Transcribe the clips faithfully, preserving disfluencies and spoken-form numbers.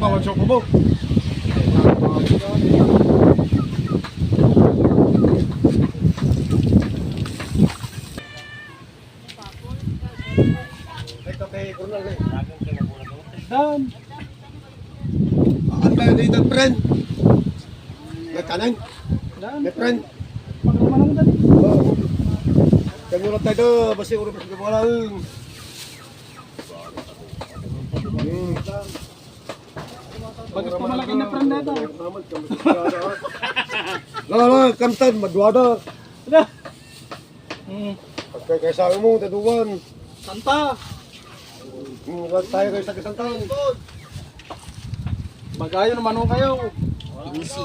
Bawal siya kubo. Dan. Ang tayo dito, friend. May kanan? Dan. May friend. Pagkamanong dan. Oo. Kami ulit tayo, basta yung ulo, basta wala. Hmm. Bagus pa malaki na friend na ito. Lala, kantan, madwada. Ada. Hmm. Pagka kaysa mo, taduan. Santa. Hmm, wag tayo kayo sa kasantan. Magayon, mano kayo. Easy.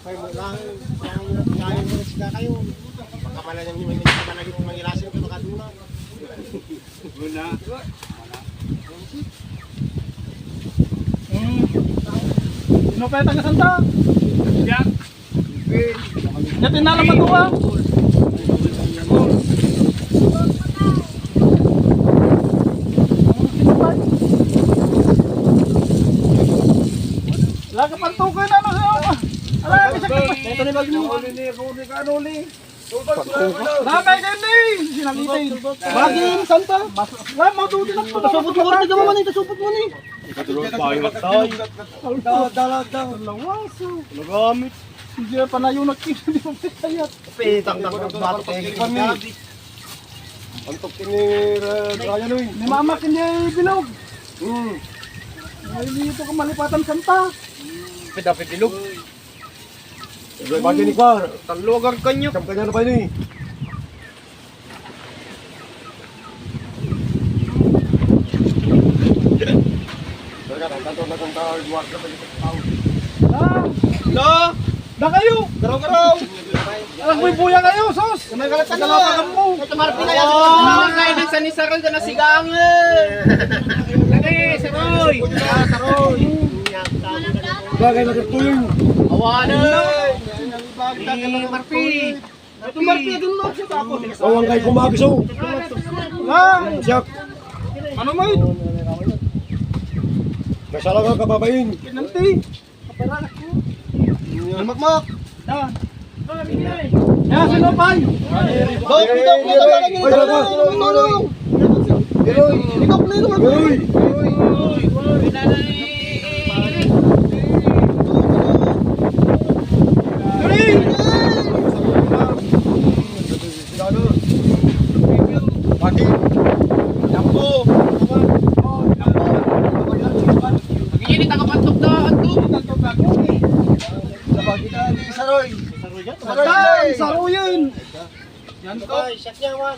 Kayo mo lang, kayo mo lang, kayo mo lang, kayo. Baka pala niyang hindi man yung panagin ng mangilasin ko, baka doon na. Una. Hmm. Sino pa yung taga Santa? Jack. Jack, tinala pa to, ah. Laga pa to kayo na, ano, ano, ala, isa ka pa. Ito ni Bagno. Uli ni, uli ka, ano, uli? Damay kayo ni! Sinalitin. Bagin, Santa. Mas, wala, matuti na to. Tasupot mo, orte ka mo man, tasupot mo ni. Ikatulog pa, ingat tayo. Dala, dala, dala. Lawas, oh. Nagamit. Hindi, panayo na, di mo pitayat. Pitang, tang, bato, kaya kami. Antok ini, eh, Ryan, oy. Ni Mama, hindi bilog. Hmm. Ay, dito ka malipatan, Santa. Pida, pibilog. Ibagay ni Kuya. Talo, agar kanyo. Siyam kanya na pa ini. Lo! Da kayo! Garaw-garaw! Alam mo'y buya kayo, sus! May kalat ka dalawa mo! Ito, Martin, ay, oh, ay, din sa ni Saroy ka nasigang, eh! Dali, Saroy! Saroy! Bagay na katuloy. Awanan! Ni Martin! Ito, Martin, ito, Martin, ito, Martin. Awan kay kumagiso. Ah! Siya. Ano mo yun? Kasala ka, kababain. Nanti. Makmak. Da. Ya, sino pa? Dok, dok, dok, dok, dok, dok, dok, dok. Uy! Uy! Pati. Dampo. Pag-iinit ang kapantok na, anto? Saroy. Saroy. Saroy. Saroy. Yan to. Ay, shot niya, Juan.